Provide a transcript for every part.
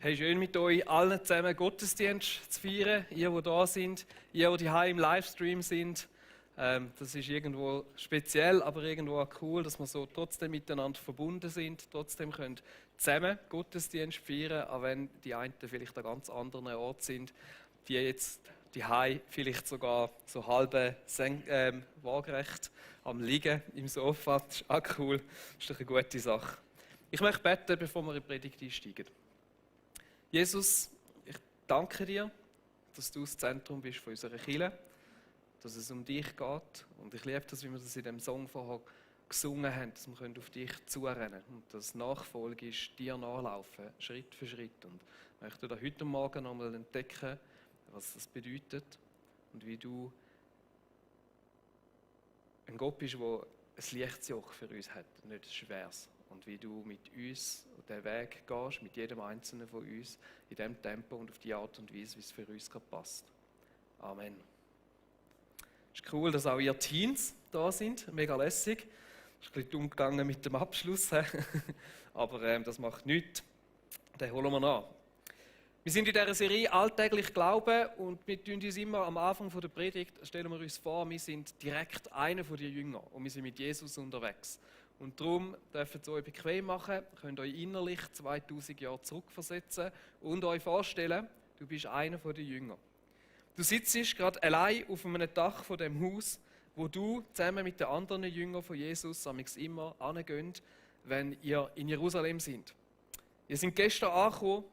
Hey, schön mit euch allen zusammen Gottesdienst zu feiern. Ihr, die da sind, ihr, die hier im Livestream sind. Das ist irgendwo speziell, aber irgendwo auch cool, dass wir so trotzdem miteinander verbunden sind, trotzdem können zusammen Gottesdienst feiern, auch wenn die einen vielleicht an ganz anderen Ort sind, die jetzt die vielleicht sogar so halb waagerecht am Liegen im Sofa. Das ist auch cool, das ist doch eine gute Sache. Ich möchte beten, bevor wir in die Predigt einsteigen. Jesus, ich danke dir, dass du das Zentrum bist von unserer Kirche, dass es um dich geht. Und ich liebe das, wie wir das in dem Song vorher gesungen haben, dass wir auf dich zurennen können. Und dass Nachfolge ist, dir nachlaufen, Schritt für Schritt. Und ich möchte da heute Morgen nochmal entdecken, was das bedeutet und wie du ein Gott bist, der ein leichtes Joch für uns hat, nicht ein schweres. Und wie du mit uns den Weg gehst, mit jedem Einzelnen von uns, in dem Tempo und auf die Art und Weise, wie es für uns gerade passt. Amen. Es ist cool, dass auch ihr Teens da sind, mega lässig. Es ist ein bisschen dumm gegangen mit dem Abschluss, aber das macht nichts. Den holen wir nach. Wir sind in dieser Serie «Alltäglich Glauben» und wir tun uns immer am Anfang der Predigt, stellen wir uns vor, wir sind direkt einer der Jünger und wir sind mit Jesus unterwegs. Und darum dürft ihr es euch bequem machen, könnt euch innerlich 2000 Jahre zurückversetzen und euch vorstellen, du bist einer der Jünger. Du sitzt gerade allein auf einem Dach von dem Haus, wo du zusammen mit den anderen Jüngern von Jesus immer hingeht, wenn ihr in Jerusalem seid. Ihr seid gestern angekommen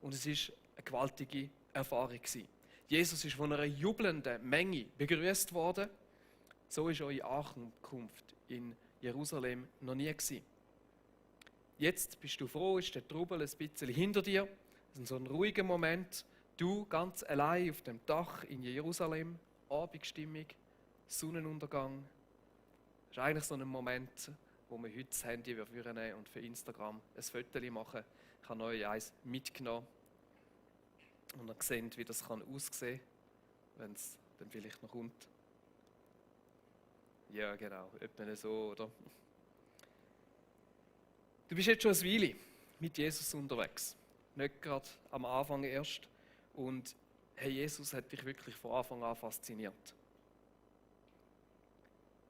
und es war eine gewaltige Erfahrung. Jesus ist von einer jubelnden Menge begrüßt worden. So ist eure Ankunft in Jerusalem noch nie gewesen. Jetzt bist du froh, ist der Trubel ein bisschen hinter dir. Das ist so ein ruhiger Moment. Du ganz allein auf dem Dach in Jerusalem, Abendstimmung, Sonnenuntergang. Das ist eigentlich so ein Moment, wo wir heute das Handy nehmen und für Instagram ein Foto machen. Ich habe euch eins mitgenommen. Und ihr seht, wie das aussehen kann, wenn es dann vielleicht noch kommt. Ja, genau, etwa so, oder? Du bist jetzt schon eine Weile mit Jesus unterwegs. Nicht gerade am Anfang erst. Und hey, Jesus hat dich wirklich von Anfang an fasziniert.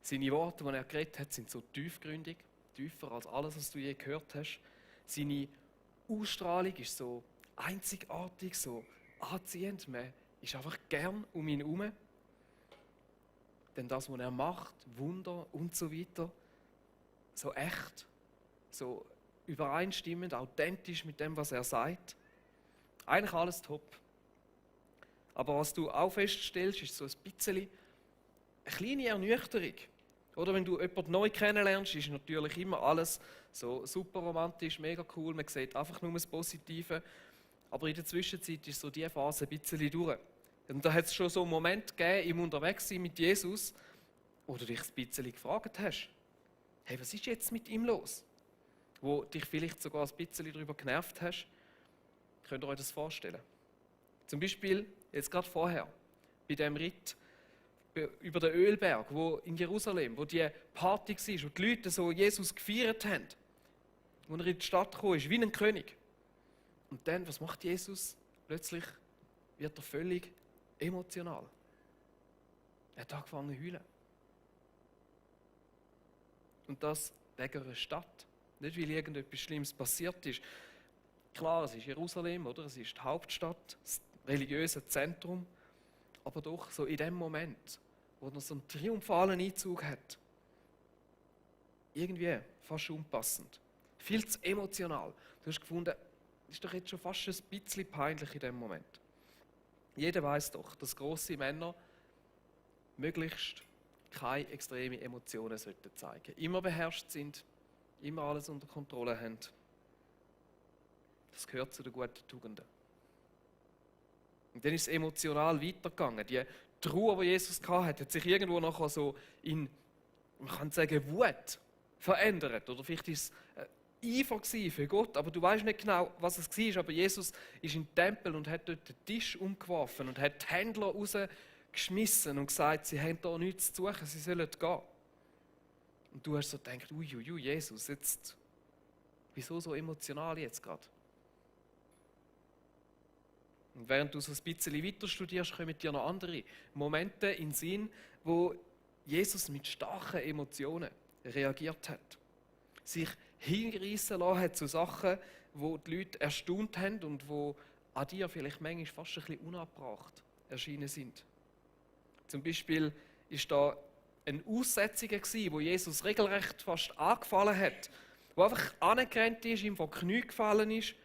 Seine Worte, die er geredet hat, sind so tiefgründig, tiefer als alles, was du je gehört hast. Seine Ausstrahlung ist so einzigartig, so anziehend. Man ist einfach gern um ihn herum. Denn das, was er macht, Wunder und so weiter, so echt, so übereinstimmend, authentisch mit dem, was er sagt. Eigentlich alles top. Aber was du auch feststellst, ist so ein bisschen eine kleine Ernüchterung. Oder wenn du jemanden neu kennenlernst, ist natürlich immer alles so super romantisch, mega cool, man sieht einfach nur das Positive. Aber in der Zwischenzeit ist so diese Phase ein bisschen durch. Und da hat es schon so einen Moment gegeben im Unterwegssein mit Jesus, wo du dich ein bisschen gefragt hast, hey, was ist jetzt mit ihm los? Wo dich vielleicht sogar ein bisschen darüber genervt hast. Könnt ihr euch das vorstellen? Zum Beispiel, jetzt gerade vorher, bei dem Ritt über den Ölberg, wo in Jerusalem, wo die Party war, wo die Leute so Jesus gefeiert haben, wo er in die Stadt gekommen ist, wie ein König. Und dann, was macht Jesus? Plötzlich wird er völlig emotional. Er hat angefangen zu heulen. Und das wegen einer Stadt. Nicht, weil irgendetwas Schlimmes passiert ist. Klar, es ist Jerusalem, oder? Es ist die Hauptstadt, das religiöse Zentrum. Aber doch so in dem Moment, wo er so einen triumphalen Einzug hat, irgendwie fast unpassend. Viel zu emotional. Du hast gefunden, das ist doch jetzt schon fast ein bisschen peinlich in dem Moment. Jeder weiß doch, dass grosse Männer möglichst keine extremen Emotionen zeigen sollten. Immer beherrscht sind, immer alles unter Kontrolle haben. Das gehört zu den guten Tugenden. Und dann ist es emotional weitergegangen. Die Trauer, die Jesus hatte, hat sich irgendwo nachher so in, man kann sagen, Wut verändert. Oder vielleicht ist es Eifer für Gott, aber du weißt nicht genau, was es war. Aber Jesus ist in den Tempel und hat dort den Tisch umgeworfen und hat die Händler rausgeschmissen und gesagt, sie haben da nichts zu suchen, sie sollen gehen. Und du hast so gedacht, uiuiui, Jesus, jetzt, wieso so emotional jetzt gerade? Und während du so ein bisschen weiter studierst, kommen dir noch andere Momente in den Sinn, wo Jesus mit starken Emotionen reagiert hat. Sich hinreissen lassen hat zu Sachen, wo die Leute erstaunt haben und wo an dir vielleicht manchmal fast ein bisschen unangebracht erschienen sind. Zum Beispiel war da ein Aussätziger, wo Jesus regelrecht fast angefallen hat, der einfach angerannt ist, ihm vor die Knie gefallen ist.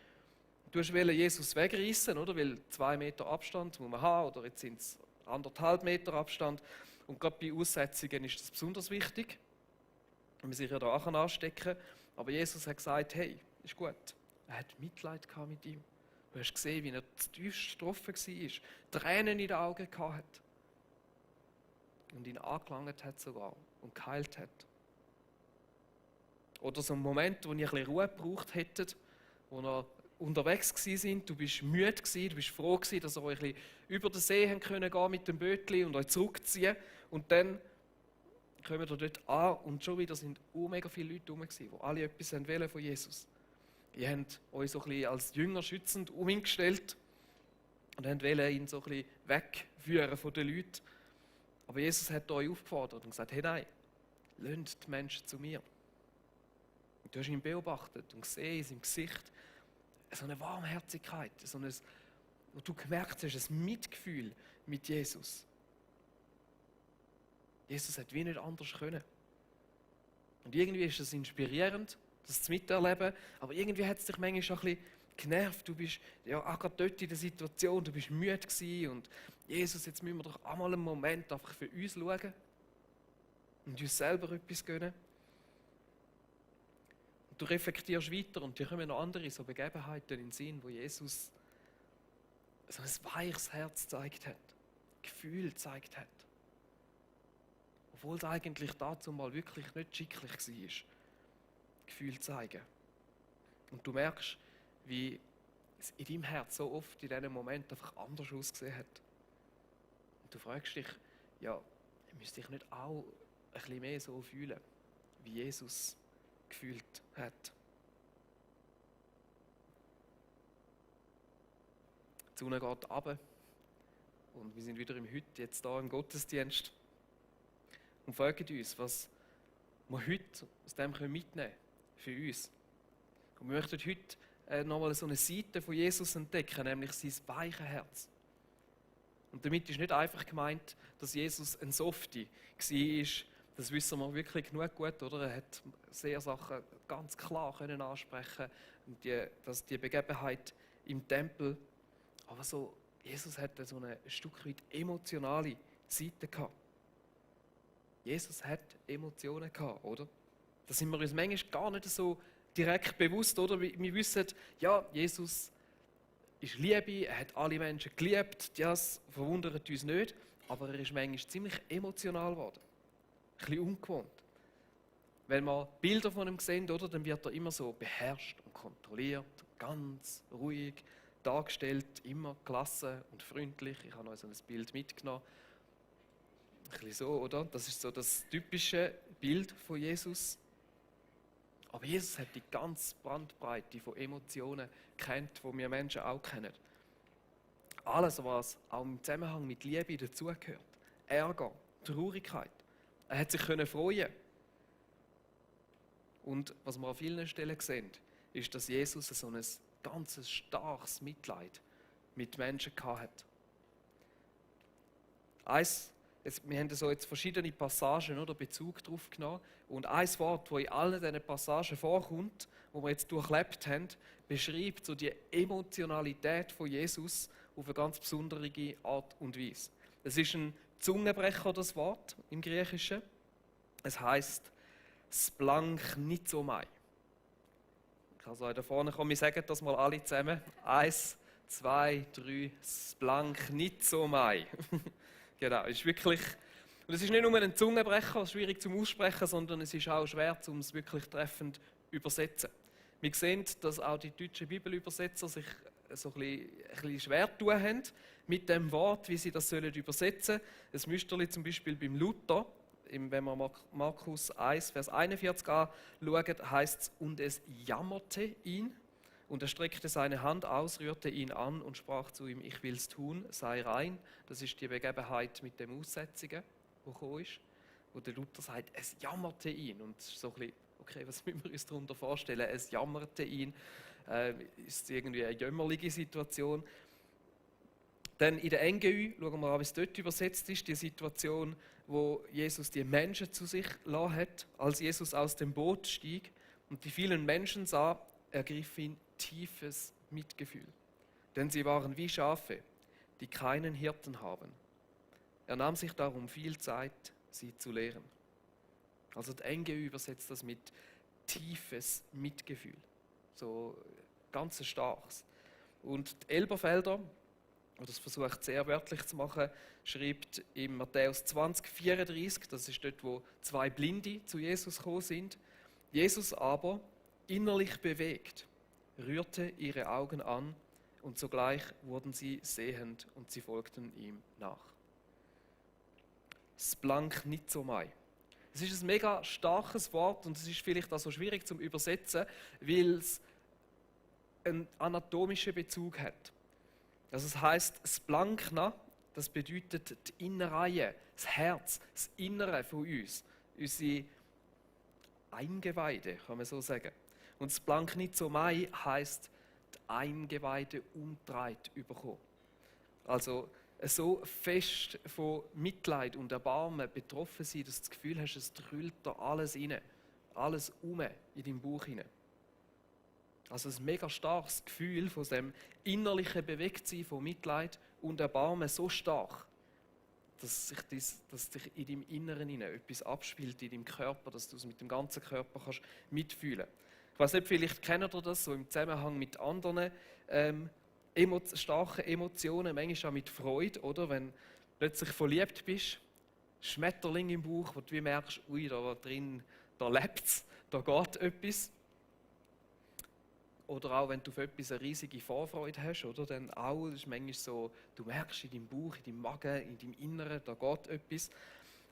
Du wolltest Jesus wegreißen, oder? Weil 2 Meter Abstand muss man haben, oder jetzt sind es 1,5 Meter Abstand. Und gerade bei Aussätzigen ist das besonders wichtig, weil man sich ja da anstecken kann. Aber Jesus hat gesagt, hey, ist gut. Er hat Mitleid gehabt mit ihm. Du hast gesehen, wie er zutiefst getroffen war, Tränen in den Augen hatte. Und ihn angelangt hat sogar und geheilt hat. Oder so ein Moment, wo ihr ein bisschen Ruhe gebraucht hättet, wo ihr unterwegs waren, du bist müde gewesen, du bist froh gewesen, dass ihr euch ein bisschen über den See gehen könnt mit dem Bötli und euch zurückziehen. Und dann kommen ihr dort an und schon wieder sind mega viele Leute herum gewesen, die alle etwas wollen von Jesus. Ihr habt euch so ein bisschen als Jünger schützend um ihn gestellt und wollten ihn so ein bisschen wegführen von den Leuten. Aber Jesus hat euch aufgefordert und gesagt, hey nein, lasst die Menschen zu mir. Und du hast ihn beobachtet und gesehen in seinem Gesicht so eine Warmherzigkeit, so ein, wo du gemerkt hast, ein Mitgefühl mit Jesus. Jesus hat wie nicht anders können. Und irgendwie ist es inspirierend, das zu miterleben, aber irgendwie hat es dich manchmal schon ein bisschen genervt. Du bist ja auch gerade dort in der Situation, du bist müde gewesen und Jesus, jetzt müssen wir doch einmal einen Moment einfach für uns schauen und uns selber etwas gönnen. Und du reflektierst weiter und dir kommen noch andere so Begebenheiten in den Sinn, wo Jesus so ein weiches Herz gezeigt hat, Gefühl gezeigt hat. Obwohl es eigentlich dazu mal wirklich nicht schicklich war, Gefühl zeigen. Und du merkst, wie es in deinem Herz so oft in diesem Moment einfach anders ausgesehen hat. Und du fragst dich, ja, müsste ich nicht auch ein bisschen mehr so fühlen, wie Jesus gefühlt hat? Die Sonne geht runter und wir sind wieder im Heute, jetzt hier im Gottesdienst und fragen uns, was wir heute aus dem mitnehmen können für uns. Und wir möchten heute nochmal so eine Seite von Jesus entdecken, nämlich sein weiches Herz. Und damit ist nicht einfach gemeint, dass Jesus ein Softie war. Das wissen wir wirklich genug gut, oder? Er hat sehr Sachen ganz klar können ansprechen und die Begebenheit im Tempel. Aber so, Jesus hatte so ein Stück weit emotionale Seite gehabt. Jesus hat Emotionen gehabt, oder? Da sind wir uns manchmal gar nicht so direkt bewusst, oder? Wir wissen, ja, Jesus ist Liebe, er hat alle Menschen geliebt, das verwundert uns nicht, aber er ist manchmal ziemlich emotional geworden. Ein bisschen ungewohnt. Wenn wir Bilder von ihm sehen, oder, dann wird er immer so beherrscht und kontrolliert, ganz ruhig dargestellt, immer gelassen und freundlich. Ich habe noch so ein Bild mitgenommen. Ein bisschen so, oder? Das ist so das typische Bild von Jesus. Aber Jesus hat die ganze Bandbreite von Emotionen kennt, die wir Menschen auch kennen. Alles, was auch im Zusammenhang mit Liebe dazugehört. Ärger, Traurigkeit. Er hat sich freuen. Und was wir an vielen Stellen sehen, ist, dass Jesus so ein ganz starkes Mitleid mit Menschen hatte. Wir haben so jetzt verschiedene Passagen oder Bezug darauf genommen. Und ein Wort, das in allen diesen Passagen vorkommt, wo wir jetzt durchlebt haben, beschreibt so die Emotionalität von Jesus auf eine ganz besondere Art und Weise. Es ist ein Zungenbrecher, das Wort im Griechischen. Es heisst Splanchnizomai. Ich kann so da vorne kommen, wir sagen das mal alle zusammen. 1, 2, 3, Splanchnizomai. Genau, ist wirklich, und es ist nicht nur ein Zungenbrecher, schwierig zum Aussprechen, sondern es ist auch schwer, um es wirklich treffend zu übersetzen. Wir sehen, dass auch die deutschen Bibelübersetzer sich so ein bisschen schwer tun haben mit dem Wort, wie sie das übersetzen sollen. Das Müsterli zum Beispiel beim Luther, wenn man Markus 1, Vers 41 anschaut, heisst es, und es jammerte ihn. Und er streckte seine Hand aus, rührte ihn an und sprach zu ihm, ich will's tun, sei rein. Das ist die Begebenheit mit dem Aussätzigen, wo gekommen ist, wo der Luther sagt, es jammerte ihn. Und es ist so ein bisschen, okay, was müssen wir uns darunter vorstellen? Es jammerte ihn, ist irgendwie eine jämmerliche Situation. Dann in der NGÜ, schauen wir an, wie es dort übersetzt ist, die Situation, wo Jesus die Menschen zu sich gelassen hat, als Jesus aus dem Boot stieg und die vielen Menschen sah, ergriff ihn tiefes Mitgefühl. Denn sie waren wie Schafe, die keinen Hirten haben. Er nahm sich darum viel Zeit, sie zu lehren. Also die NGÜ übersetzt das mit tiefes Mitgefühl. So ganz starkes. Und die Elberfelder, und das versucht sehr wörtlich zu machen, schreibt in Matthäus 20,34, das ist dort, wo zwei Blinde zu Jesus gekommen sind. Jesus aber, innerlich bewegt, rührte ihre Augen an und sogleich wurden sie sehend und sie folgten ihm nach. Splanknizomai. Es ist ein mega starkes Wort und es ist vielleicht auch so schwierig zum Übersetzen, weil es einen anatomischen Bezug hat. Also es heisst Splankna, das bedeutet die Innereien, das Herz, das Innere von uns, unsere Eingeweide, kann man so sagen. Und Splanknizomai heisst, die Eingeweide umdreht überkommen. Also so fest von Mitleid und Erbarmen betroffen sein, dass du das Gefühl hast, es drüllt da alles rein, alles in deinem Bauch hinein. Also ein mega starkes Gefühl von dem innerlichen Bewegtsein von Mitleid und Erbarmen so stark, dass sich in deinem Inneren etwas abspielt, in deinem Körper, dass du es mit dem ganzen Körper kannst mitfühlen. Ich weiß nicht, vielleicht kennt ihr das so im Zusammenhang mit anderen starken Emotionen, manchmal auch mit Freude, oder? Wenn du plötzlich verliebt bist, Schmetterling im Bauch, wo du merkst, ui, da drin, da lebt es, da geht etwas. Oder auch, wenn du auf etwas eine riesige Vorfreude hast, oder? Dann auch, das ist manchmal so, du merkst in deinem Bauch, in deinem Magen, in deinem Inneren, da geht etwas.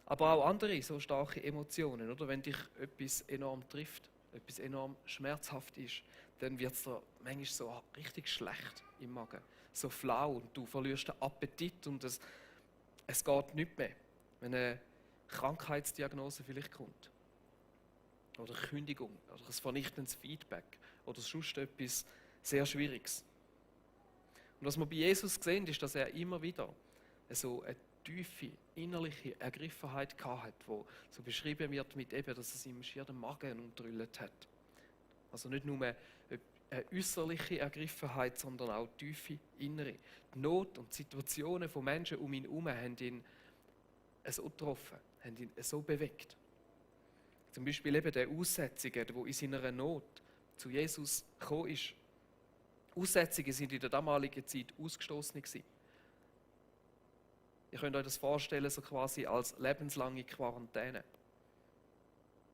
Aber auch andere so starke Emotionen, oder? Wenn dich etwas enorm trifft, etwas enorm schmerzhaft ist, dann wird es dir manchmal so richtig schlecht im Magen. So flau und du verlierst den Appetit und es geht nicht mehr, wenn eine Krankheitsdiagnose vielleicht kommt. Oder Kündigung, oder ein vernichtendes Feedback, oder sonst etwas sehr Schwieriges. Und was wir bei Jesus sehen, ist, dass er immer wieder so eine tiefe, innerliche Ergriffenheit hatte, die so beschrieben wird mit eben, dass es ihm schier den Magen umdrüllt hat. Also nicht nur eine äußerliche Ergriffenheit, sondern auch tiefe innere. Die Not und die Situationen von Menschen um ihn herum haben ihn so getroffen, haben ihn so bewegt. Zum Beispiel eben der Aussätzige, der in seiner Not zu Jesus gekommen ist. Aussätzige sind in der damaligen Zeit Ausgestoßene gewesen. Ihr könnt euch das vorstellen, so quasi als lebenslange Quarantäne.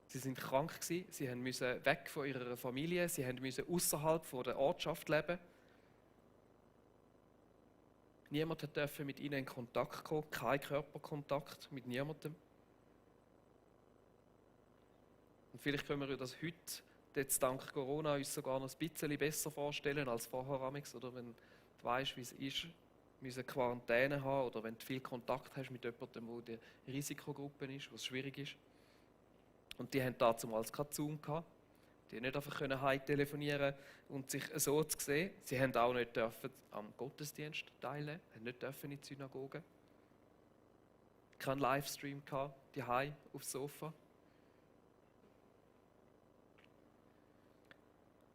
Sie sind krank gewesen, sie mussten weg von ihrer Familie, sie mussten außerhalb der Ortschaft leben. Niemand durfte mit ihnen in Kontakt kommen, kein Körperkontakt mit niemandem. Und vielleicht können wir das heute, jetzt dank Corona, uns sogar noch ein bisschen besser vorstellen als vorher amigs, oder wenn du weißt, wie es ist, müssen Quarantäne haben, oder wenn du viel Kontakt hast mit jemandem, der in der Risikogruppe ist, wo es schwierig ist. Und die haben damals keinen Zoom gehabt. Die nicht einfach heim telefonieren und sich so zu sehen. Sie haben auch nicht dürfen am Gottesdienst teilnehmen, haben nicht dürfen in die Synagoge. Kein Livestream gehabt, die heim aufs Sofa.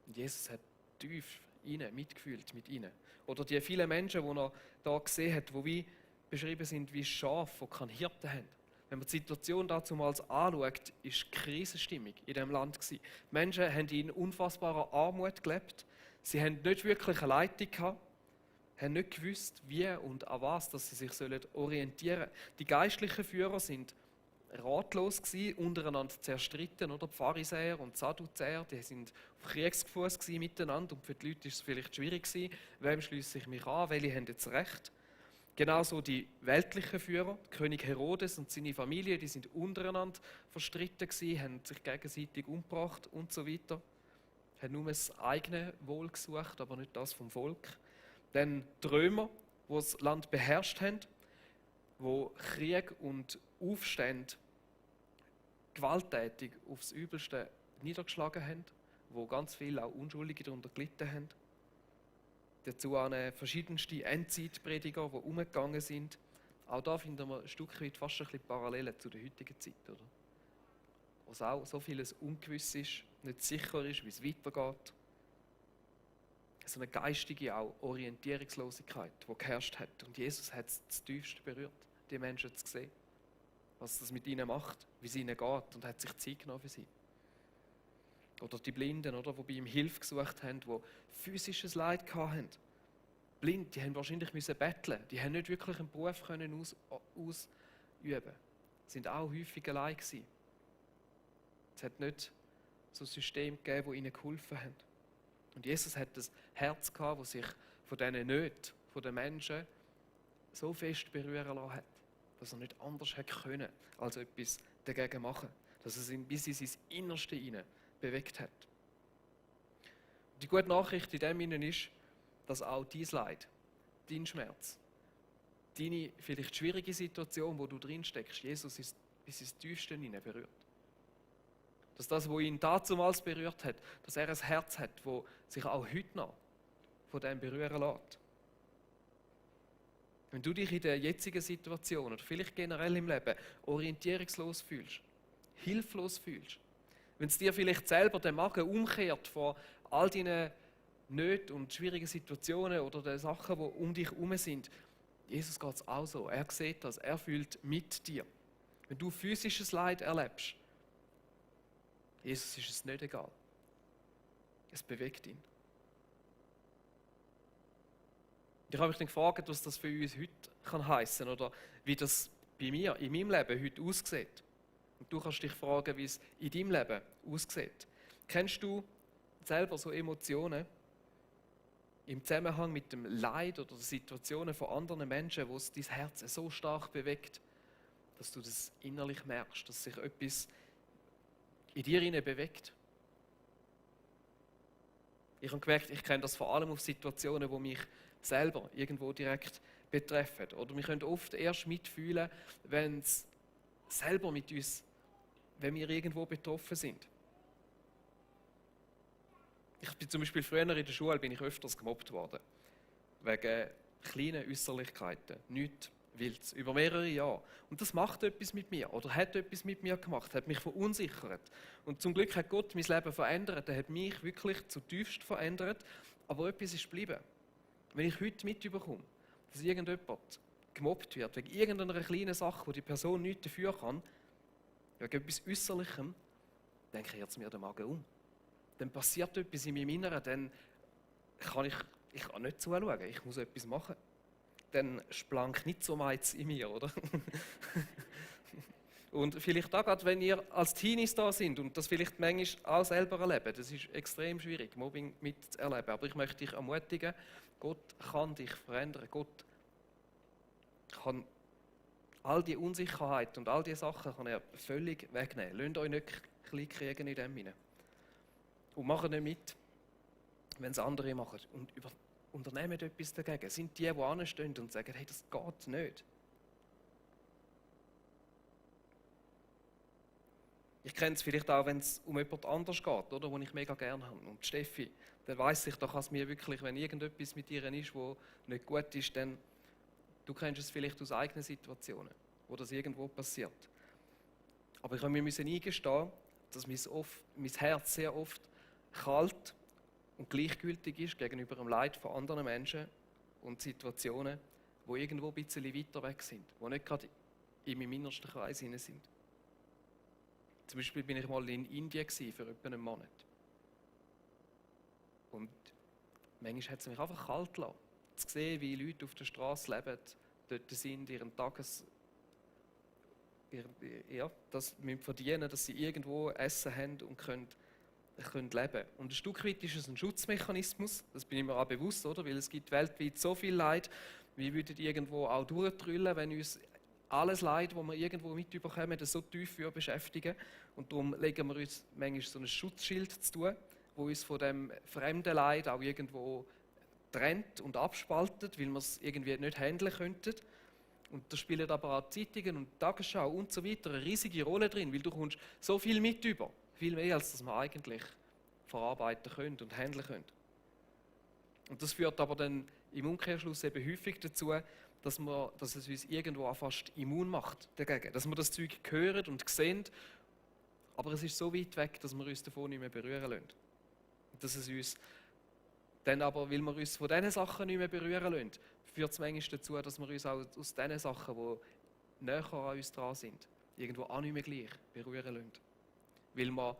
Und Jesus hat tief mitgefühlt mit ihnen. Oder die vielen Menschen, die er da gesehen hat, die wie beschrieben sind wie Schafe, die keine Hirten haben. Wenn man die Situation damals anschaut, ist Krisenstimmung in diesem Land gewesen. Die Menschen haben in unfassbarer Armut gelebt. Sie haben nicht wirklich eine Leitung gehabt, haben nicht gewusst, wie und an was dass sie sich orientieren sollen. Die geistlichen Führer sind ratlos gewesen, untereinander zerstritten, oder? Die Pharisäer und die Sadduzäer, die sind auf Kriegsfuss miteinander und für die Leute ist es vielleicht schwierig gewesen, wem schliesse ich mich an, welche haben jetzt Recht. Genauso die weltlichen Führer, König Herodes und seine Familie, die sind untereinander verstritten gewesen, haben sich gegenseitig umgebracht und so weiter, haben nur das eigene Wohl gesucht, aber nicht das vom Volk. Dann die Römer, die das Land beherrscht haben, wo Krieg und Aufstände gewalttätig aufs Übelste niedergeschlagen haben, wo ganz viele auch Unschuldige darunter gelitten haben. Dazu verschiedenste Endzeitprediger, die umgegangen sind. Auch da finden wir ein Stück weit fast ein bisschen Parallelen zu der heutigen Zeit, oder? Wo es auch so vieles ungewiss ist, nicht sicher ist, wie es weitergeht. So eine geistige auch Orientierungslosigkeit, die geherrscht hat. Und Jesus hat es zutiefst berührt, die Menschen zu sehen, was das mit ihnen macht, wie es ihnen geht, und hat sich Zeit genommen für sie. Oder die Blinden, oder, die bei ihm Hilfe gesucht haben, die physisches Leid hatten. Blind, die haben wahrscheinlich betteln, die haben nicht wirklich einen Beruf können ausüben. Sind auch häufig allein gewesen. Es hat nicht so ein System gegeben, das ihnen geholfen hat. Und Jesus hat das Herz gehabt, das sich von diesen Nöten, von den Menschen so fest berühren lassen hat, dass er nicht anders hätte können, als etwas dagegen machen. Dass es ihn bis in sein Innerste hinein bewegt hat. Die gute Nachricht in dem Sinne ist, dass auch dein Leid, dein Schmerz, deine vielleicht schwierige Situation, wo du drin steckst, Jesus ist bis ins Tiefste hinein berührt. Dass das, was ihn damals berührt hat, dass er ein Herz hat, das sich auch heute noch von dem berühren lässt. Wenn du dich in der jetzigen Situation oder vielleicht generell im Leben orientierungslos fühlst, hilflos fühlst, wenn es dir vielleicht selber den Magen umkehrt vor all deinen Nöten und schwierigen Situationen oder den Sachen, die um dich herum sind, Jesus geht es auch so. Er sieht das, er fühlt mit dir. Wenn du physisches Leid erlebst, Jesus ist es nicht egal. Es bewegt ihn. Und ich habe mich dann gefragt, was das für uns heute heissen kann oder wie das bei mir, in meinem Leben heute aussieht. Und du kannst dich fragen, wie es in deinem Leben aussieht. Kennst du selber so Emotionen im Zusammenhang mit dem Leid oder Situationen von anderen Menschen, wo es dein Herz so stark bewegt, dass du das innerlich merkst, dass sich etwas in dir hinein bewegt? Ich habe gemerkt, ich kenne das vor allem auf Situationen, die mich selber irgendwo direkt betreffen. Oder wir können oft erst mitfühlen, wenn es selber mit uns, wenn wir irgendwo betroffen sind. Ich bin zum Beispiel früher in der Schule öfters gemobbt worden. Wegen kleinen Äußerlichkeiten, nichts Wildes, über mehrere Jahre. Und das macht etwas mit mir oder hat etwas mit mir gemacht, hat mich verunsichert. Und zum Glück hat Gott mein Leben verändert, er hat mich wirklich zutiefst verändert, aber etwas ist geblieben. Wenn ich heute mitbekomme, dass irgendjemand gemobbt wird, wegen irgendeiner kleinen Sache, wo die Person nichts dafür kann, wegen etwas Äußerlichem, dann kehrt es mir den Magen um. Dann passiert etwas in meinem Inneren, dann kann ich nicht zuschauen, ich muss etwas machen. Dann splankt nicht so meins in mir, oder? Und vielleicht auch gerade, wenn ihr als Teenies da sind und das vielleicht manchmal auch selber erleben, das ist extrem schwierig, Mobbing mitzuerleben, aber ich möchte dich ermutigen, Gott kann dich verändern, Gott kann all die Unsicherheit und all die Sachen kann er völlig wegnehmen. Lasst euch nicht klein kriegen in dem hinein. Und macht nicht mit, wenn es andere machen. Und unternehmen etwas dagegen. Sind die anstehen und sagen, hey, das geht nicht. Ich kenne es vielleicht auch, wenn es um jemand anders geht, oder, wo ich mega gerne habe. Und Steffi, dann weiss ich, da kann es mir wirklich, wenn irgendetwas mit ihr ist, wo nicht gut ist, dann du kennst es vielleicht aus eigenen Situationen, wo das irgendwo passiert. Aber wir müssen eingestehen, dass mein Herz sehr oft kalt und gleichgültig ist gegenüber dem Leid von anderen Menschen und Situationen, die irgendwo ein bisschen weiter weg sind, die nicht gerade in meinem innersten Kreis hinein sind. Zum Beispiel bin ich mal in Indien für etwa einen Monat. Und manchmal hat es mich einfach kalt gelassen, zu sehen, wie Leute auf der Straße leben, dort sind, das müssen verdienen, dass sie irgendwo Essen haben und können leben. Und ein Stück weit ist es ein Schutzmechanismus, das bin ich mir auch bewusst, oder? Weil es gibt weltweit so viel Leid, wir würden irgendwo auch durchdrüllen, wenn uns alles Leid, das wir irgendwo mitbekommen, das so tief beschäftigen. Und darum legen wir uns manchmal so ein Schutzschild zu tun, wo uns von dem fremden Leid auch irgendwo trennt und abspaltet, weil wir es irgendwie nicht handeln könnten. Und da spielen aber auch Zeitungen und Tagesschau und so weiter eine riesige Rolle drin, weil du kommst so viel mit über, viel mehr, als dass wir eigentlich verarbeiten können und handeln können. Und das führt aber dann im Umkehrschluss eben häufig dazu, dass es uns irgendwo auch fast immun macht dagegen. Dass wir das Zeug hören und sehen, aber es ist so weit weg, dass wir uns davon nicht mehr berühren lassen. Und dass es uns dann aber, weil wir uns von diesen Sachen nicht mehr berühren lassen, führt es manchmal dazu, dass wir uns auch aus diesen Sachen, die näher an uns dran sind, irgendwo auch nicht mehr gleich berühren lassen. Weil wir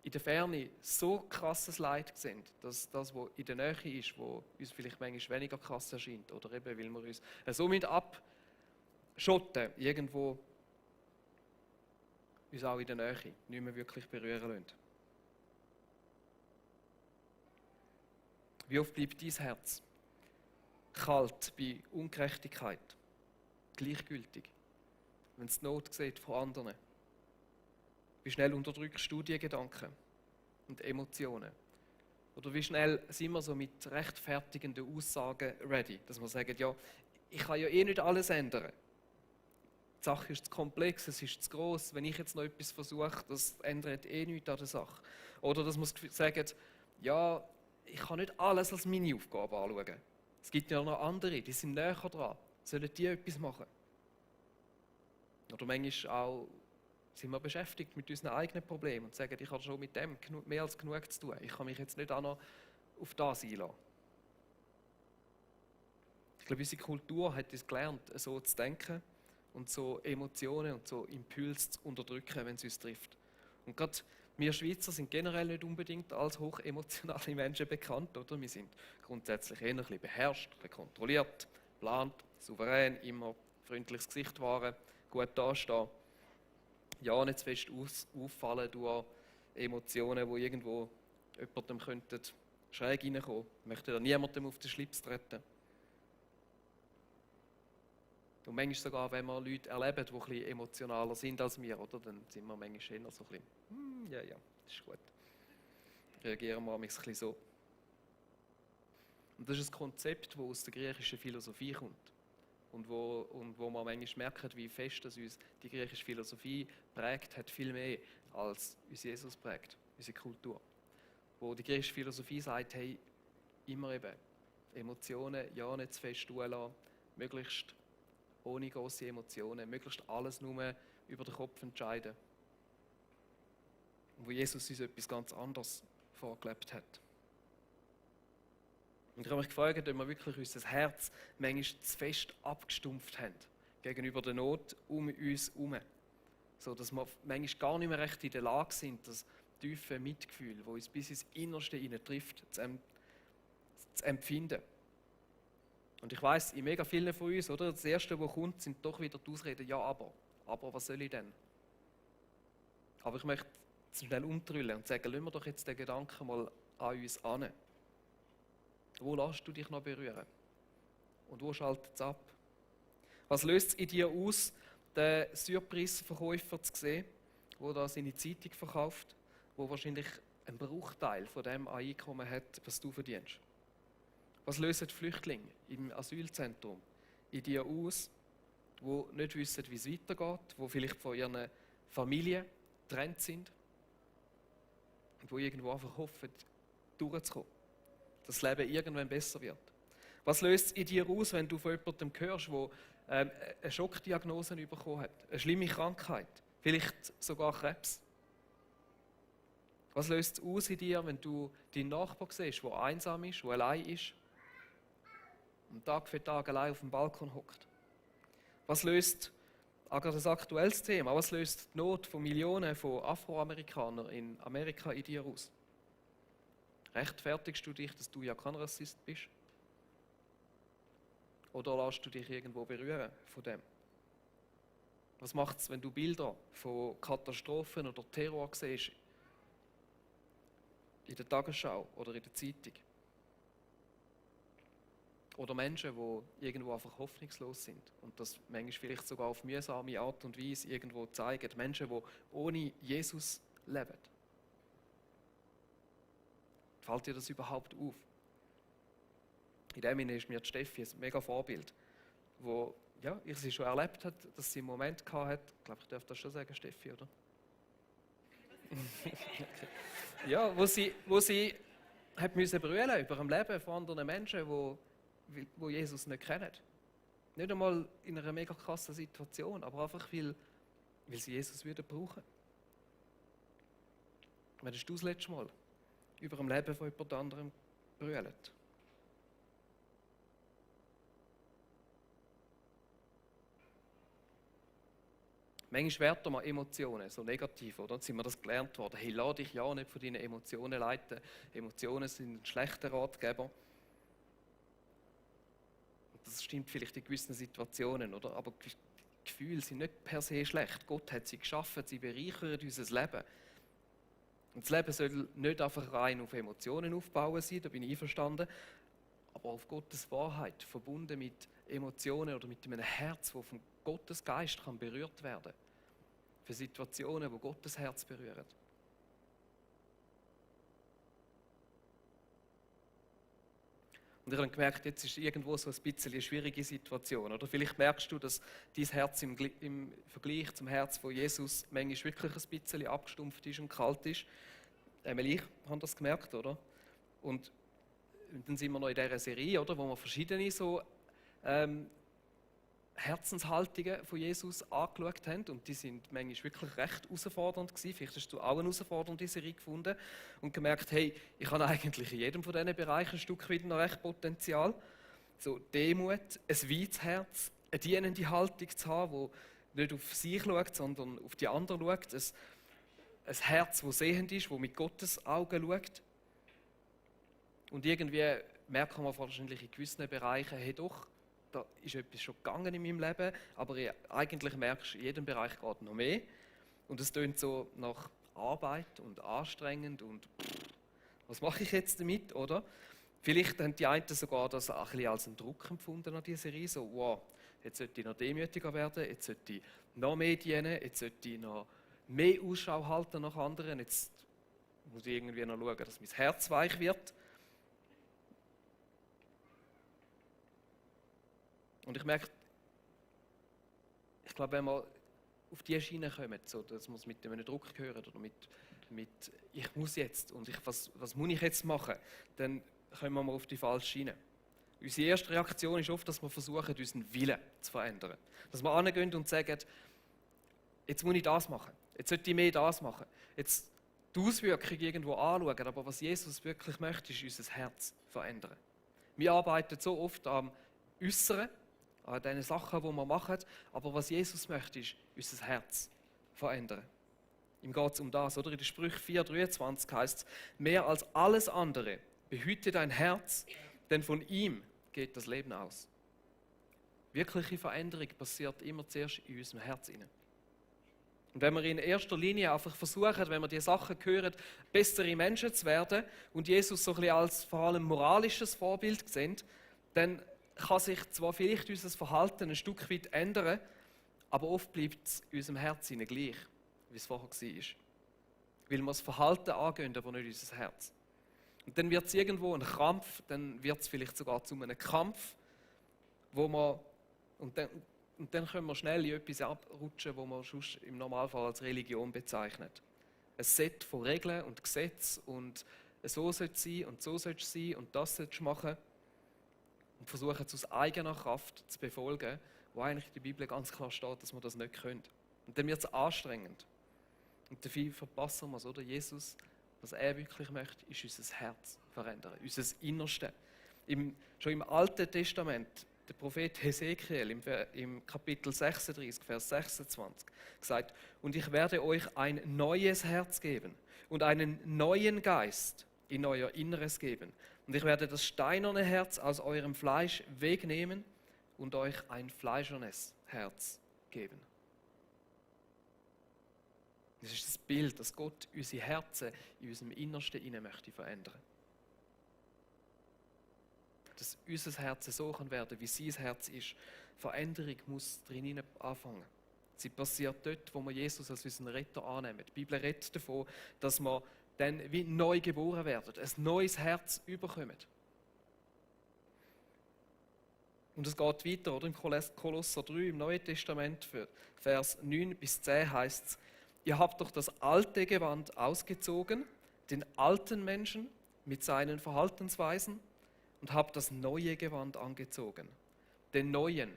in der Ferne so krasses Leid sehen, dass das, was in der Nähe ist, wo uns vielleicht manchmal weniger krass erscheint, oder eben, weil wir uns somit abschotten, irgendwo uns auch in der Nähe nicht mehr wirklich berühren lassen. Wie oft bleibt dein Herz kalt bei Ungerechtigkeit, gleichgültig, wenn es die Not sieht von anderen? Wie schnell unterdrückst du die Gedanken und Emotionen? Oder wie schnell sind wir so mit rechtfertigenden Aussagen ready, dass wir sagen, ja, ich kann ja eh nicht alles ändern. Die Sache ist zu komplex, es ist zu gross. Wenn ich jetzt noch etwas versuche, das ändert eh nichts an der Sache. Oder dass wir sagen, ja, ich kann nicht alles als meine Aufgabe anschauen. Es gibt ja noch andere, die sind näher dran. Sollen die etwas machen? Oder manchmal auch sind wir beschäftigt mit unseren eigenen Problemen und sagen, ich habe schon mit dem mehr als genug zu tun. Ich kann mich jetzt nicht auch noch auf das einlassen. Ich glaube, unsere Kultur hat uns gelernt, so zu denken und so Emotionen und so Impulse zu unterdrücken, wenn es uns trifft. Und gerade wir Schweizer sind generell nicht unbedingt als hochemotionale Menschen bekannt, oder? Wir sind grundsätzlich eher ein bisschen beherrscht, ein bisschen kontrolliert, geplant, souverän, immer freundliches Gesicht wahren, gut dastehen. Ja, nicht zu fest auffallen durch Emotionen, die irgendwo jemandem schräg reinkommen könnten. Ich möchte da niemandem auf den Schlips treten. Und manchmal sogar, wenn wir Leute erleben, die ein bisschen emotionaler sind als wir, oder, dann sind wir manchmal eher so ein bisschen, ja, das ist gut. Reagieren wir manchmal ein bisschen so. Und das ist ein Konzept, das aus der griechischen Philosophie kommt. Und wo wir manchmal merken, wie fest das uns die griechische Philosophie prägt hat, viel mehr als uns Jesus prägt, unsere Kultur. Wo die griechische Philosophie sagt, hey, immer eben Emotionen ja nicht zu fest tun lassen, möglichst ohne grosse Emotionen, möglichst alles nur über den Kopf entscheiden. Und wo Jesus uns etwas ganz anderes vorgelebt hat. Und ich habe mich gefragt, ob wir wirklich unser Herz manchmal zu fest abgestumpft haben gegenüber der Not um uns herum. So dass wir manchmal gar nicht mehr recht in der Lage sind, das tiefe Mitgefühl, das uns bis ins Innerste trifft, zu empfinden. Und ich weiss, in mega vielen von uns, oder, das Erste, was kommt, sind doch wieder die Ausreden, ja, aber was soll ich denn? Aber ich möchte es schnell umdrüllen und sagen, lassen wir doch jetzt den Gedanken mal an uns an. Wo lässt du dich noch berühren? Und wo schaltet es ab? Was löst es in dir aus, den Surprise-Verkäufer zu sehen, der da seine Zeitung verkauft, der wahrscheinlich einen Bruchteil von dem Einkommen hat, was du verdienst? Was lösen die Flüchtlinge im Asylzentrum in dir aus, die nicht wissen, wie es weitergeht, die vielleicht von ihren Familien getrennt sind und die irgendwo einfach hoffen, durchzukommen, dass das Leben irgendwann besser wird? Was löst es in dir aus, wenn du von jemandem hörst, der eine Schockdiagnose bekommen hat, eine schlimme Krankheit, vielleicht sogar Krebs? Was löst es aus in dir, wenn du deinen Nachbarn siehst, der einsam ist, der allein ist und Tag für Tag allein auf dem Balkon hockt? Was löst, gerade ein aktuelles Thema, was löst die Not von Millionen von Afroamerikanern in Amerika in dir aus? Rechtfertigst du dich, dass du ja kein Rassist bist? Oder lässt du dich irgendwo berühren von dem? Was macht es, wenn du Bilder von Katastrophen oder Terror siehst? In der Tagesschau oder in der Zeitung? Oder Menschen, die irgendwo einfach hoffnungslos sind und das manchmal vielleicht sogar auf mühsame Art und Weise irgendwo zeigen. Menschen, die ohne Jesus leben. Fällt dir das überhaupt auf? In dem Sinne ist mir die Steffi ein mega Vorbild, wo ja, ich sie schon erlebt habe, dass sie einen Moment hatte. Ich glaube, ich darf das schon sagen, Steffi, oder? Ja, wo sie hat müssen brüllen über ein Leben von anderen Menschen, wo Jesus nicht kennen. Nicht einmal in einer mega krassen Situation, aber einfach, weil sie Jesus würden brauchen. Wann hast du das letzte Mal über ein Leben von jemand anderem brüllt? Manchmal werten wir Emotionen so negativ, oder? Dann sind wir das gelernt worden. Hey, lass dich ja nicht von deinen Emotionen leiten. Emotionen sind ein schlechter Ratgeber. Und das stimmt vielleicht in gewissen Situationen, oder? Aber Gefühle sind nicht per se schlecht. Gott hat sie geschaffen, sie bereichern unser Leben. Und das Leben soll nicht einfach rein auf Emotionen aufbauen sein, da bin ich einverstanden, aber auf Gottes Wahrheit, verbunden mit Emotionen oder mit einem Herz, das von Gottes Geist kann berührt werden. Für Situationen, wo Gottes Herz berühren. Und ich habe gemerkt, jetzt ist irgendwo so ein bisschen eine schwierige Situation. Oder vielleicht merkst du, dass dein Herz im Vergleich zum Herz von Jesus manchmal wirklich ein bisschen abgestumpft ist und kalt ist. Ich habe das gemerkt, oder? Und dann sind wir noch in dieser Serie, oder, wo wir verschiedene so Herzenshaltungen von Jesus angeschaut haben. Und die sind manchmal wirklich recht herausfordernd gewesen. Vielleicht hast du auch eine herausfordernde Serie gefunden und gemerkt, hey, ich habe eigentlich in jedem von diesen Bereichen ein Stück weit noch recht Potenzial. So Demut, ein weites Herz, eine dienende Haltung zu haben, die nicht auf sich schaut, sondern auf die anderen schaut. Ein Herz, das sehend ist, das mit Gottes Augen schaut. Und irgendwie merken wir wahrscheinlich in gewissen Bereichen, hey doch, da ist etwas schon gegangen in meinem Leben, aber eigentlich merkst du, in jedem Bereich geht noch mehr. Und es tönt so nach Arbeit und anstrengend und was mache ich jetzt damit, oder? Vielleicht haben die einen sogar das ein bisschen als einen Druck empfunden an dieser Serie, so wow, jetzt sollte ich noch demütiger werden, jetzt sollte ich noch mehr dienen, jetzt sollte ich noch mehr Ausschau halten nach anderen, jetzt muss ich irgendwie noch schauen, dass mein Herz weich wird. Und ich merke, ich glaube, wenn wir auf diese Schiene kommen, so, dass wir es mit einem Druck hören oder mit ich muss jetzt und was muss ich jetzt machen, dann kommen wir auf die falsche Schiene. Unsere erste Reaktion ist oft, dass wir versuchen, unseren Willen zu verändern. Dass wir hingehen und sagen, jetzt muss ich das machen, jetzt sollte ich mehr das machen, jetzt die Auswirkungen irgendwo anschauen, aber was Jesus wirklich möchte, ist unser Herz verändern. Wir arbeiten so oft am Äußeren, an den Sachen, die wir machen. Aber was Jesus möchte, ist unser Herz verändern. Ihm geht es um das, oder? In der Sprüche 4,23 heißt es, mehr als alles andere behüte dein Herz, denn von ihm geht das Leben aus. Wirkliche Veränderung passiert immer zuerst in unserem Herz. Und wenn wir in erster Linie einfach versuchen, wenn wir die Sachen hören, bessere Menschen zu werden und Jesus so ein bisschen als vor allem moralisches Vorbild sehen, dann kann sich zwar vielleicht unser Verhalten ein Stück weit ändern, aber oft bleibt es in unserem Herz gleich, wie es vorher war. Weil wir das Verhalten angehen, aber nicht unser Herz. Und dann wird es irgendwo ein Krampf, dann wird es vielleicht sogar zu einem Kampf, wo wir, und dann können wir schnell in etwas abrutschen, wo man sonst im Normalfall als Religion bezeichnet. Ein Set von Regeln und Gesetzen und so soll es sein und so soll es sein und das sollst du machen. Und versuchen es aus eigener Kraft zu befolgen, wo eigentlich in der Bibel ganz klar steht, dass wir das nicht können. Und dann wird es anstrengend. Und dafür verpassen wir es, oder? Jesus, was er wirklich möchte, ist unser Herz verändern, unser Innerste. Schon im Alten Testament, der Prophet Hesekiel im Kapitel 36, Vers 26, gesagt, und ich werde euch ein neues Herz geben und einen neuen Geist in euer Inneres geben. Und ich werde das steinerne Herz aus eurem Fleisch wegnehmen und euch ein fleischernes Herz geben. Das ist das Bild, dass Gott unsere Herzen in unserem Innersten innen möchte verändern. Dass unser Herz so kann werden, wie sein Herz ist. Veränderung muss drinnen anfangen. Sie passiert dort, wo wir Jesus als unseren Retter annehmen. Die Bibel redet davon, dass wir dann wie neu geboren werden, ein neues Herz überkommen. Und es geht weiter, oder? Im Kolosser 3, im Neuen Testament, Vers 9 bis 10 heißt es: Ihr habt doch das alte Gewand ausgezogen, den alten Menschen mit seinen Verhaltensweisen, und habt das neue Gewand angezogen, den neuen,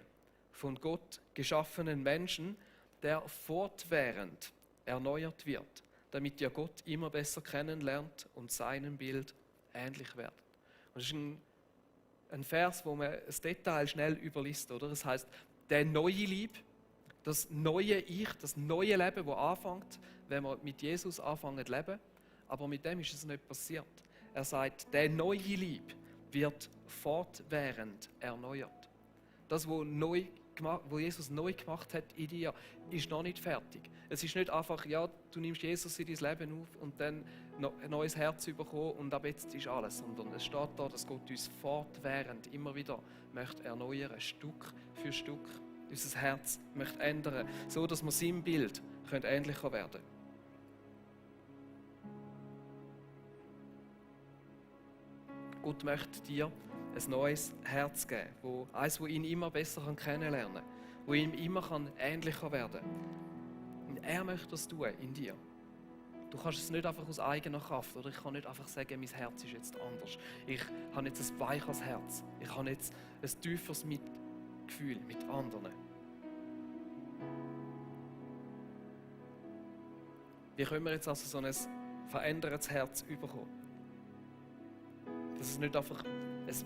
von Gott geschaffenen Menschen, der fortwährend erneuert wird, damit ihr Gott immer besser kennenlernt und seinem Bild ähnlich werdet. Und das ist ein Vers, wo man das Detail schnell überliest, oder? Das heißt, der neue Lieb, das neue Ich, das neue Leben, das anfängt, wenn wir mit Jesus anfangen zu leben. Aber mit dem ist es nicht passiert. Er sagt, der neue Lieb wird fortwährend erneuert. Das, was Jesus neu gemacht hat in dir, ist noch nicht fertig. Es ist nicht einfach, ja, du nimmst Jesus in dein Leben auf und dann noch ein neues Herz bekommen und ab jetzt ist alles. Sondern es steht da, dass Gott uns fortwährend immer wieder möchte erneuern, Stück für Stück. Unser Herz möchte ändern, so dass wir seinem Bild ähnlicher werden können. Gott möchte dir ein neues Herz geben, das ihn immer besser kennenlernen kann, wo ihm immer ähnlicher werden kann. Und er möchte das tun in dir. Du kannst es nicht einfach aus eigener Kraft, oder ich kann nicht einfach sagen, mein Herz ist jetzt anders. Ich habe jetzt ein weiches Herz. Ich habe jetzt ein tieferes Mitgefühl mit anderen. Wie können wir jetzt also so ein verändertes Herz bekommen? Dass es nicht einfach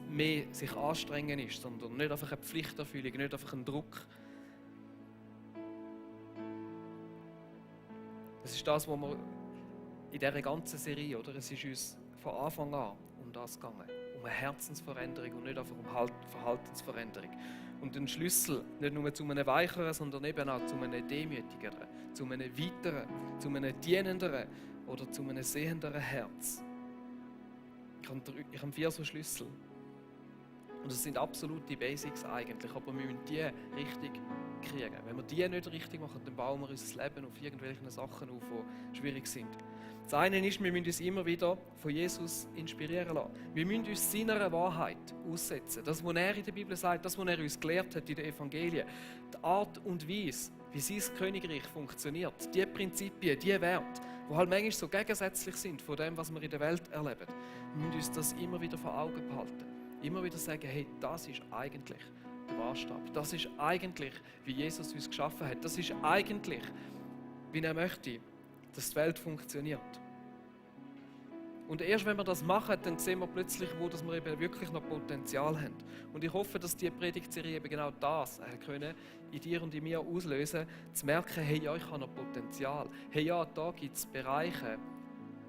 mehr sich anstrengen ist, sondern nicht einfach eine Pflichterfüllung, nicht einfach ein Druck. Das ist das, was wir in dieser ganzen Serie, oder? Es ist uns von Anfang an um das gegangen, um eine Herzensveränderung und nicht einfach um Verhaltensveränderung. Und ein Schlüssel, nicht nur zu einem weicheren, sondern eben auch zu einem demütigeren, zu einem weiteren, zu einem dienenderen oder zu einem sehenderen Herz. Ich habe 4 so Schlüssel. Und das sind absolute Basics eigentlich, aber wir müssen die richtig kriegen. Wenn wir die nicht richtig machen, dann bauen wir unser Leben auf irgendwelchen Sachen auf, die schwierig sind. Das eine ist, wir müssen uns immer wieder von Jesus inspirieren lassen. Wir müssen uns seiner Wahrheit aussetzen. Das, was er in der Bibel sagt, das, was er uns gelehrt hat in den Evangelien. Die Art und Weise, wie sein Königreich funktioniert. Die Prinzipien, die Werte, die halt manchmal so gegensätzlich sind von dem, was wir in der Welt erleben. Wir müssen uns das immer wieder vor Augen behalten. Immer wieder sagen, hey, das ist eigentlich der Maßstab. Das ist eigentlich, wie Jesus uns geschaffen hat. Das ist eigentlich, wie er möchte, dass die Welt funktioniert. Und erst wenn wir das machen, dann sehen wir plötzlich, wo dass wir eben wirklich noch Potenzial haben. Und ich hoffe, dass die Predigtserie eben genau das können in dir und in mir auslösen, zu merken, hey, ja, ich habe noch Potenzial. Hey, ja, da gibt es Bereiche,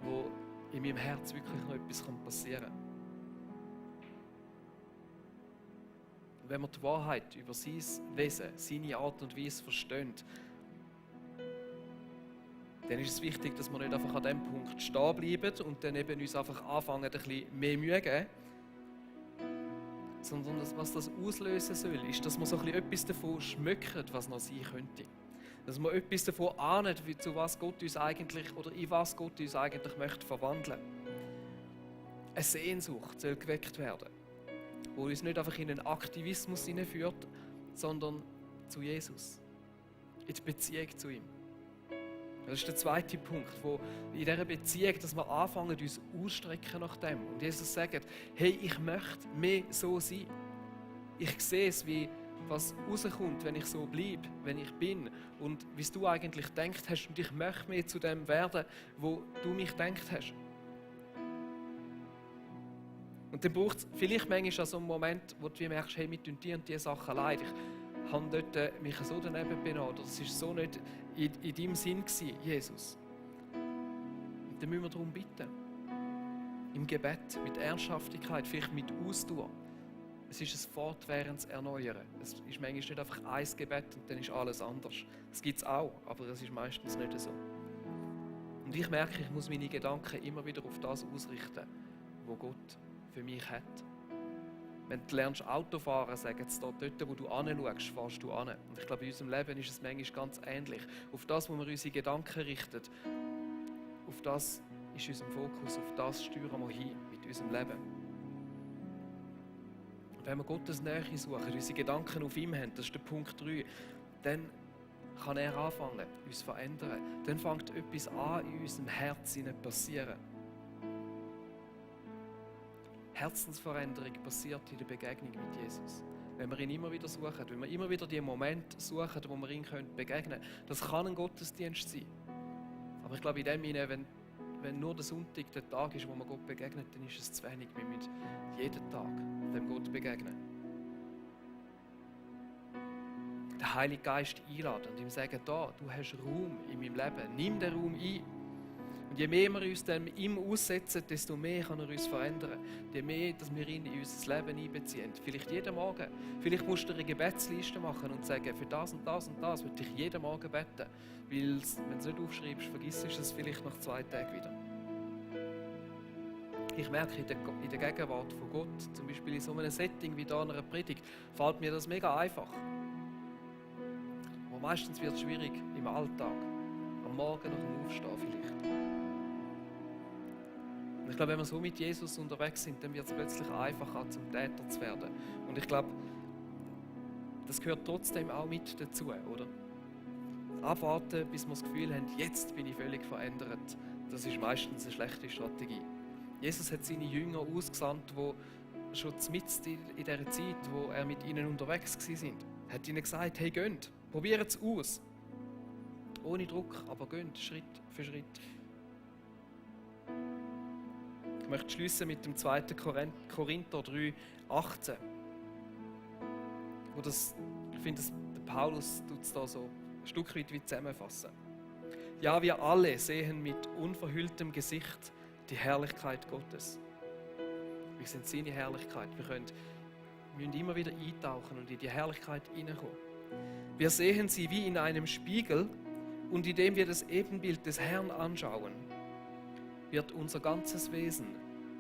wo in meinem Herz wirklich noch etwas passieren kann. Wenn wir die Wahrheit über sein Wesen, seine Art und Weise verstehen, dann ist es wichtig, dass wir nicht einfach an diesem Punkt stehen bleiben und dann eben uns einfach anfangen, ein bisschen mehr Mühe geben, sondern was das auslösen soll, ist, dass wir so ein bisschen etwas davon schmöcken, was noch sein könnte. Dass wir etwas davon ahnen, zu was Gott uns eigentlich, oder in was Gott uns eigentlich möchte verwandeln. Eine Sehnsucht soll geweckt werden, wo uns nicht einfach in einen Aktivismus hineinführt, sondern zu Jesus, in die Beziehung zu ihm. Das ist der zweite Punkt, wo in dieser Beziehung, dass wir anfangen, uns ausstrecken nach dem. Und Jesus sagt, hey, ich möchte mehr so sein. Ich sehe es, wie was rauskommt, wenn ich so bleibe, wenn ich bin. Und wie du eigentlich gedacht hast. Und ich möchte mehr zu dem werden, wo du mich gedacht hast. Und dann braucht es vielleicht manchmal so einen Moment, wo du merkst, hey, wir tun die und die Sachen leid. Ich habe dort mich so daneben benommen, oder es war so nicht in deinem Sinn gewesen, Jesus. Und dann müssen wir darum bitten. Im Gebet, mit Ernsthaftigkeit, vielleicht mit Ausdauer. Es ist ein fortwährendes Erneuern. Es ist manchmal nicht einfach ein Gebet und dann ist alles anders. Das gibt es auch, aber es ist meistens nicht so. Und ich merke, ich muss meine Gedanken immer wieder auf das ausrichten, was Gott für mich hat. Wenn du lernst Autofahren, sagen sie dort, wo du hinschaust, fährst du hin. Und ich glaube, in unserem Leben ist es manchmal ganz ähnlich. Auf das, wo wir unsere Gedanken richten, auf das ist unser Fokus, auf das steuern wir hin mit unserem Leben. Und wenn wir Gottes Nähe suchen, unsere Gedanken auf ihm haben, das ist der Punkt 3, dann kann er anfangen, uns zu verändern. Dann fängt etwas an in unserem Herzen passieren. Herzensveränderung passiert in der Begegnung mit Jesus. Wenn wir ihn immer wieder suchen, wenn wir immer wieder die Momente suchen, wo wir ihn begegnen können. Das kann ein Gottesdienst sein. Aber ich glaube, in dem Sinne, wenn nur der Sonntag der Tag ist, wo man Gott begegnet, dann ist es zu wenig. Wir müssen jeden Tag dem Gott begegnen. Den Heiligen Geist einladen und ihm sagen, da, du hast Raum in meinem Leben, nimm den Raum ein. Und je mehr wir uns dem ihm aussetzen, desto mehr kann er uns verändern. Je mehr, dass wir ihn in unser Leben einbeziehen. Vielleicht jeden Morgen. Vielleicht musst du eine Gebetsliste machen und sagen, für das und das und das würde ich jeden Morgen beten. Weil, wenn du es nicht aufschreibst, vergisst du es vielleicht nach 2 Tagen wieder. Ich merke in der Gegenwart von Gott, zum Beispiel in so einem Setting wie hier in einer Predigt, fällt mir das mega einfach. Aber meistens wird es schwierig im Alltag. Am Morgen nach dem Aufstehen vielleicht. Und ich glaube, wenn wir so mit Jesus unterwegs sind, dann wird es plötzlich einfacher, zum Täter zu werden. Und ich glaube, das gehört trotzdem auch mit dazu, oder? Abwarten, bis wir das Gefühl haben, jetzt bin ich völlig verändert, das ist meistens eine schlechte Strategie. Jesus hat seine Jünger ausgesandt, die schon mitten in dieser Zeit, wo er mit ihnen unterwegs war, hat ihnen gesagt, hey, geht, probiert es aus. Ohne Druck, aber geht, Schritt für Schritt. Ich möchte schließen mit dem 2. Korinther 3,18. Ich finde, Paulus tut es da so ein Stück weit wie zusammenfassen. Ja, wir alle sehen mit unverhülltem Gesicht die Herrlichkeit Gottes. Wir sind seine Herrlichkeit. Wir müssen immer wieder eintauchen und in die Herrlichkeit hineinkommen. Wir sehen sie wie in einem Spiegel und indem wir das Ebenbild des Herrn anschauen, wird unser ganzes Wesen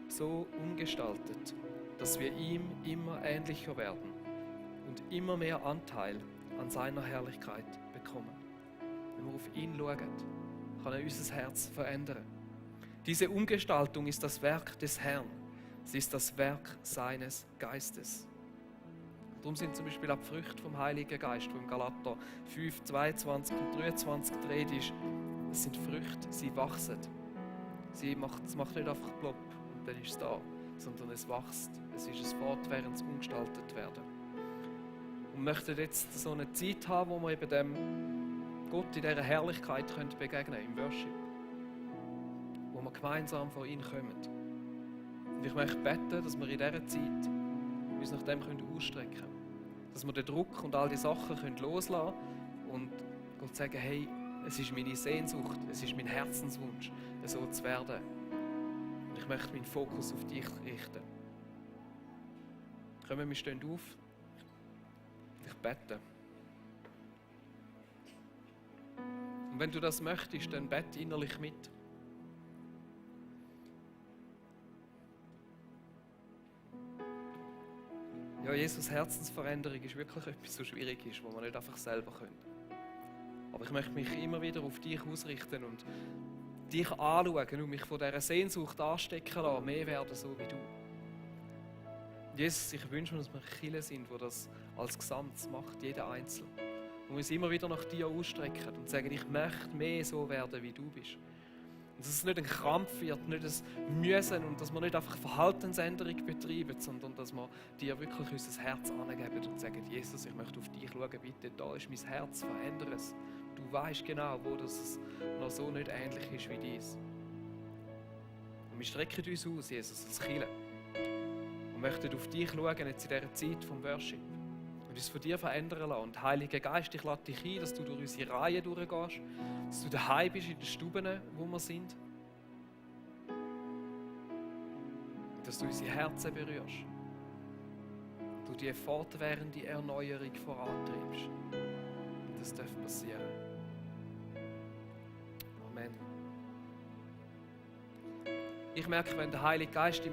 so umgestaltet, dass wir ihm immer ähnlicher werden und immer mehr Anteil an seiner Herrlichkeit bekommen. Wenn wir auf ihn schauen, kann er unser Herz verändern. Diese Umgestaltung ist das Werk des Herrn. Sie ist das Werk seines Geistes. Darum sind zum Beispiel auch die Früchte vom Heiligen Geist, die im Galater 5, 22 und 23 die Rede ist. Es sind Früchte, sie wachsen. Es macht nicht einfach plopp und dann ist es da, sondern es wächst. Es ist ein fortwährendes Umgestaltet werden. Und wir möchten jetzt so eine Zeit haben, wo wir eben dem Gott in dieser Herrlichkeit begegnen können, im Worship. Wo wir gemeinsam vor ihn kommen. Und ich möchte beten, dass wir in dieser Zeit uns nach dem ausstrecken können. Dass wir den Druck und all die Sachen loslassen können und Gott sagen, hey, es ist meine Sehnsucht, es ist mein Herzenswunsch, so zu werden. Und ich möchte meinen Fokus auf dich richten. Kommen wir stehen auf. Ich bete. Und wenn du das möchtest, dann bete innerlich mit. Ja, Jesus, Herzensveränderung ist wirklich etwas so schwierig ist, wo man nicht einfach selber können. Aber ich möchte mich immer wieder auf dich ausrichten und dich anschauen und mich von dieser Sehnsucht anstecken lassen, mehr werden so wie du. Jesus, ich wünsche mir, dass wir Kirche sind, die das als Gesamtes macht, jeder Einzelne. Und wir uns immer wieder nach dir ausstrecken und sagen, ich möchte mehr so werden, wie du bist. Und dass es nicht ein Krampf wird, nicht ein Müssen und dass wir nicht einfach Verhaltensänderung betreiben, sondern dass wir dir wirklich unser Herz angeben und sagen, Jesus, ich möchte auf dich schauen, bitte, da ist mein Herz, verändere es. Du weißt genau, wo das noch so nicht ähnlich ist wie dies. Und wir strecken uns aus, Jesus, als Kirche. Und möchten auf dich schauen, jetzt in dieser Zeit vom Worship. Und uns von dir verändern lassen. Und Heiliger Geist, ich lade dich ein, dass du durch unsere Reihe durchgehst, dass du daheim bist in den Stuben, wo wir sind. Und dass du unsere Herzen berührst. Du die fortwährende Erneuerung vorantreibst. Und das darf passieren. Amen. Ich merke, wenn der Heilige Geist in meinem